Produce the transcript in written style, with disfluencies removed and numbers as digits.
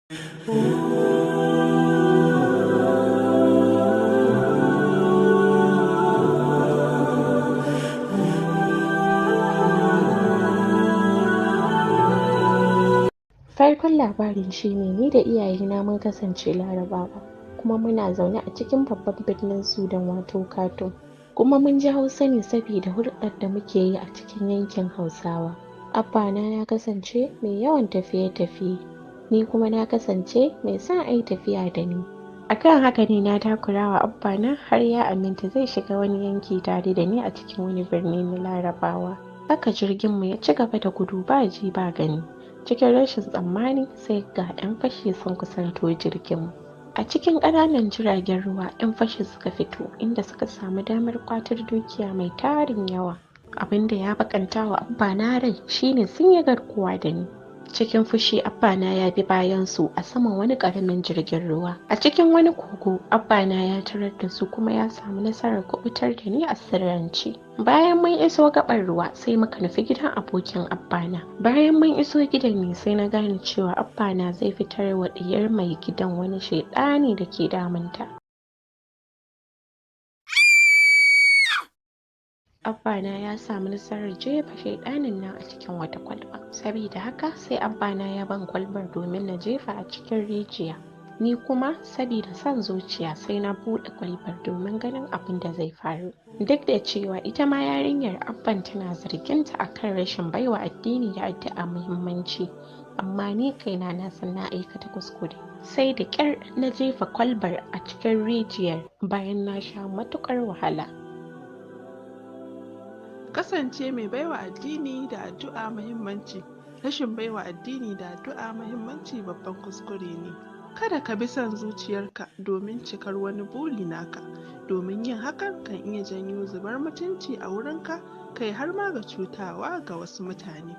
Farkon labarin shine ni da iyayena mun kasance Larabawa kuma muna zaune a cikin babban birnin Sudan wato Khartoum, kuma mun ji Hausa ne sabida hulɗar da muke yi a cikin yankin Hausawa. Abbana ya kasance mai yawan tafiye-tafiye, ni kuma na kasance mai son a yi tafiya da ni. Akan haka ne na takurawa Abbana har ya aminta zai shiga wani yanki tare da ni a cikin wani birni na Larabawa. Haka jirginmu ya ci gaba da gudu ba ji ba gani. Cikin rashin tsammani sai ga 'yan fashi sun kusanto jirginmu. A cikin ƙananan jiragen ruwa 'yan fashi suka fito, inda suka samu damar ƙwatar dukiya mai tarin yawa. Abin da ya baƙanta wa Abbana rai shine sun yi garkuwa da ni. Cikin fushi Abbana ya bi bayansu a saman wani ƙaramin jirgin ruwa. A cikin wani kogo Abbana ya tarar da su kuma ya samu nasarar kuɓutar da ni a sirrance. Bayan mun iso gaɓar ruwa sai muka nufi gidan abokin Abbana. Bayan mun iso gidan ne sai na gane cewa Abbana zai fitar wa ɗiyar mai gidan wani shaiɗani da ke damunta. Abbana ya samu nasarar jefa shaiɗanin nan a cikin wata kwalba. Sabida haka sai Abbana ya ban kwalbar domin na jefa a cikin rijiya. Ni kuma sabida son zuciya sai na buɗe kwalbar domin ganin abin da zai faru. Duk da cewa ita ma yarinyar Abban tana zarginta akan rashin baiwa addini da addu'a muhimmanci, amma ni kaina na san na aikata kuskure. Sai da ƙyar na jefa kwalbar a cikin rijiyar bayan na sha matuƙar wahala. Kasance mai baiwa addini da addu'a muhimmanci. Rashin baiwa addini da addu'a muhimmanci babban kuskure ne. Kada ka bi son zuciyarka domin cikar wani buri naka, domin yin hakan kan iya janyo zubar mutunci a wurinka, kai har ma ga cutawa ga wasu mutane.